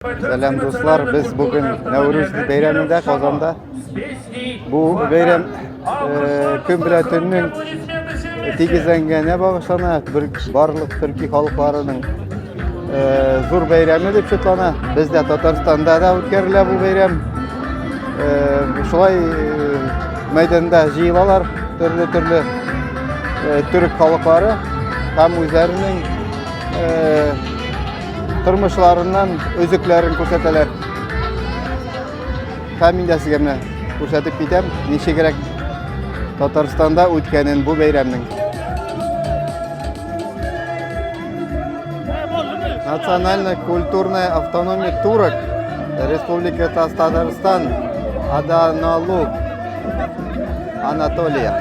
Сәлам дуслар, без бүген Нәүрүз бәйрәмендә Казанда. Бу бәйрәм көн белән төннең тигезләнгәненә багышлана. Бер барлык төрки халыкларының зур бәйрәме дип шутлана. Бездә Татарстанда да үткәрелә бу бәйрәм. Шулай мәйданда җыелалар төрле-төрле төрек халыклары һәм үзләренең тормышларыннан өзекләрен күрсәтәләр. Һәм мин дә сезгә менә күрсәтеп китәм, ничегрәк Татарстанда үткәнен бу бәйрәмнең. Национально-культурная автономия турок Республика Татарстан, Аданалу, Анатолия.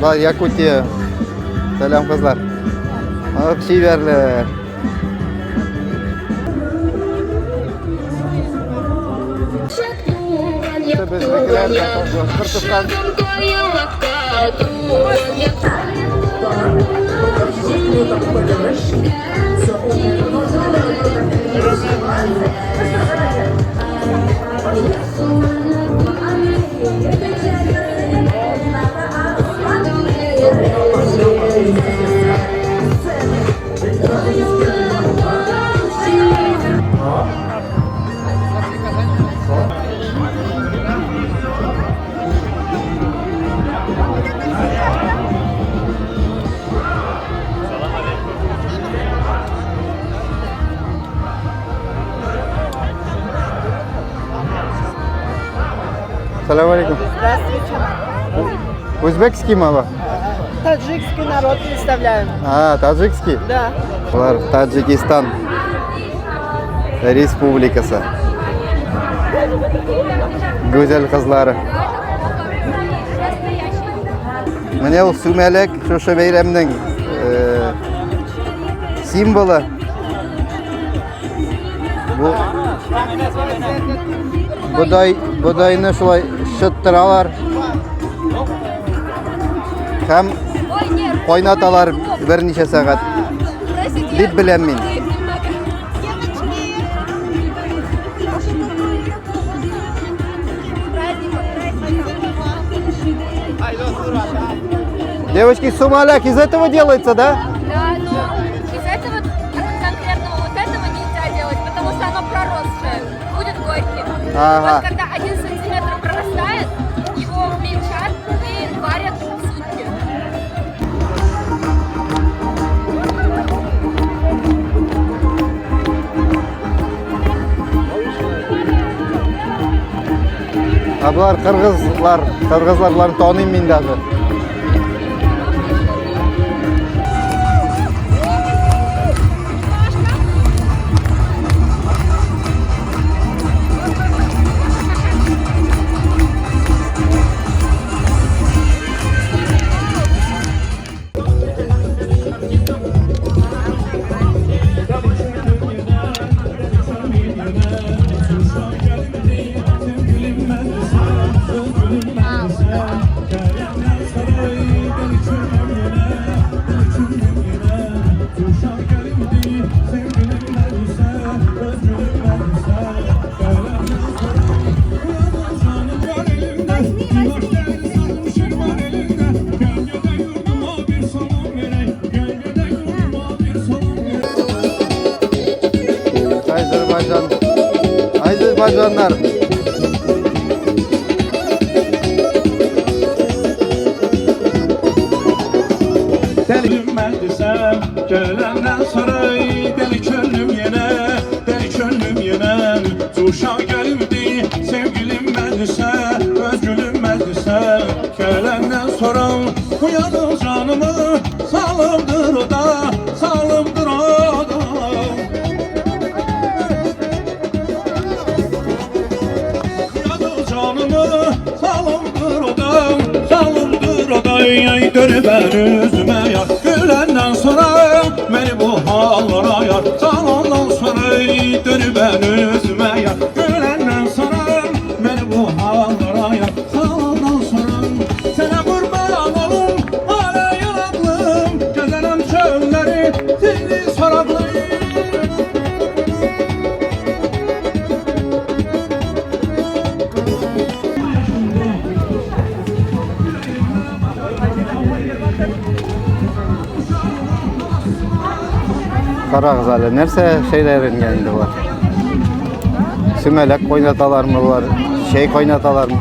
Бар, Якутия. Сәлам, кызлар. Алып чибәрләр. Безнекеләр Башкортостан. Салам алейкум. Здравствуйте. Узбекский мама? Таджикский народ представляем. А, таджикский? Да. Булар Таджикистан Республикасы. Гүзәл кызлары. Менә ул сүмәләк шушы бәйрәмнең э, символы. Бу бодай, бодайны шулай шыттыралар. Һәм кайнаталар берничә сәгать. Дип беләм мин. Девочки, сумаляк из этого делается, да? Да, но из этого конкретного вот этого нельзя делать, потому что оно проросшее, будет горький. Ага. Вот когда 1 сантиметр прорастает, его мельчат и варят сутки. Ә болар кыргызлар, кыргызлар боларны таныйм мин даже. Азербайджан. Азербайджаннар. Deli Gelenden sonra deli könlüm yine, deli könlüm yine. Tuşa geldi sevgilim meclise, özgülüm meclise. Gelenden sonra uyanır canımı, sağlamdır o da, sağlamdır o da. Uyanır canımı, sağlamdır o da, sağlamdır o da. Ay dönüver üzüme yar, gülenden sonra beni bu hallara yar. Sağlamdan sonra dönüver üzüme yar, gülenden sonra beni bu hallara yar. Sağlamdan sonra sana kurban olum, hala yaratlım, gezenem çöllerde. Карагыз әле, нәрсә чәйләр ингән инде болар? Сүмәләк кайнаталармы болар? Чәй кайнаталармы?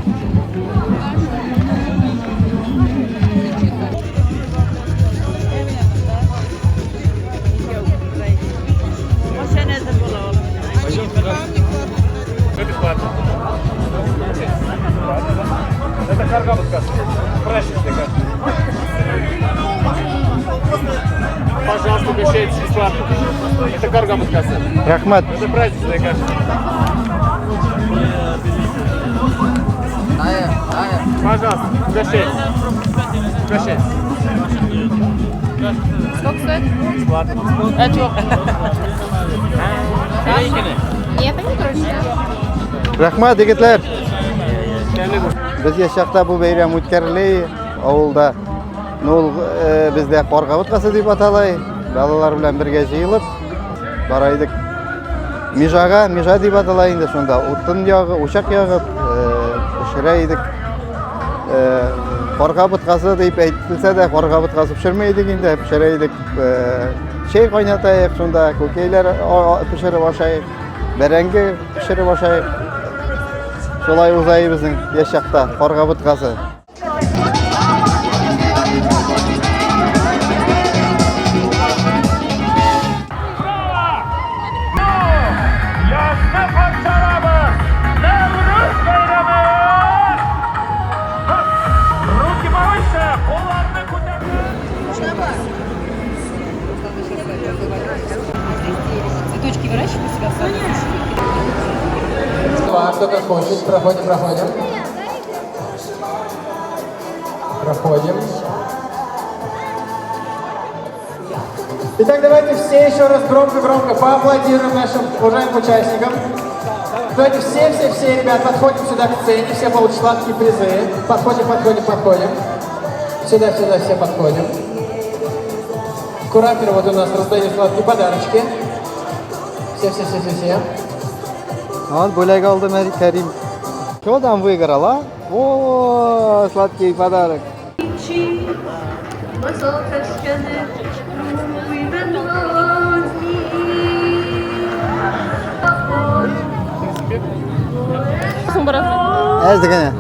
Пожалуйста, угощайтесь бесплатно. Это карга боткасы. Рәхмәт. Это праздничная каша. Пожалуйста, угощайтесь. Угощайтесь. Сколько стоит? Бесплатно. Нет, они короче. Рәхмәт, егетләр. Без яшь чакта бу бәйрәм үткәрелә авылда. Ну, ул э, бездә карга боткасы дип атала. Балалар белән бергә җыелып бара идек. Межага, межа дип атала инде шунда. Утын ягы, учак ягып, э, пешерә идек. Э, карга боткасы дип әйтелсә дә, карга боткасы пешерми идек инде, пешерә идек. Э, чәй кайнатаек шунда, күкәйләр пешереп ашаек, бәрәңге пешереп ашаек. Шулай уза безнең яшь чакта карга боткасы. Язны каршылабыз! Нәүрүз бәйрәме! Руки повыше, кулларны күтәреп! Цветочки выращиваю себя в саду. Два, кто как хочет. Проходим, проходим. Проходим. Итак, давайте все еще раз громко-громко поаплодируем нашим уважаемым участникам. Давайте все-все-все, ребят, подходим сюда к сцене, все получат сладкие призы. Подходим, подходим, подходим. Сюда, сюда все подходим. Куратор вот у нас раздает сладкие подарочки. Все-все-все-все-все. Он бүләк алды Кәрим. Что там выиграл, а? О, сладкий подарок. Әз генә.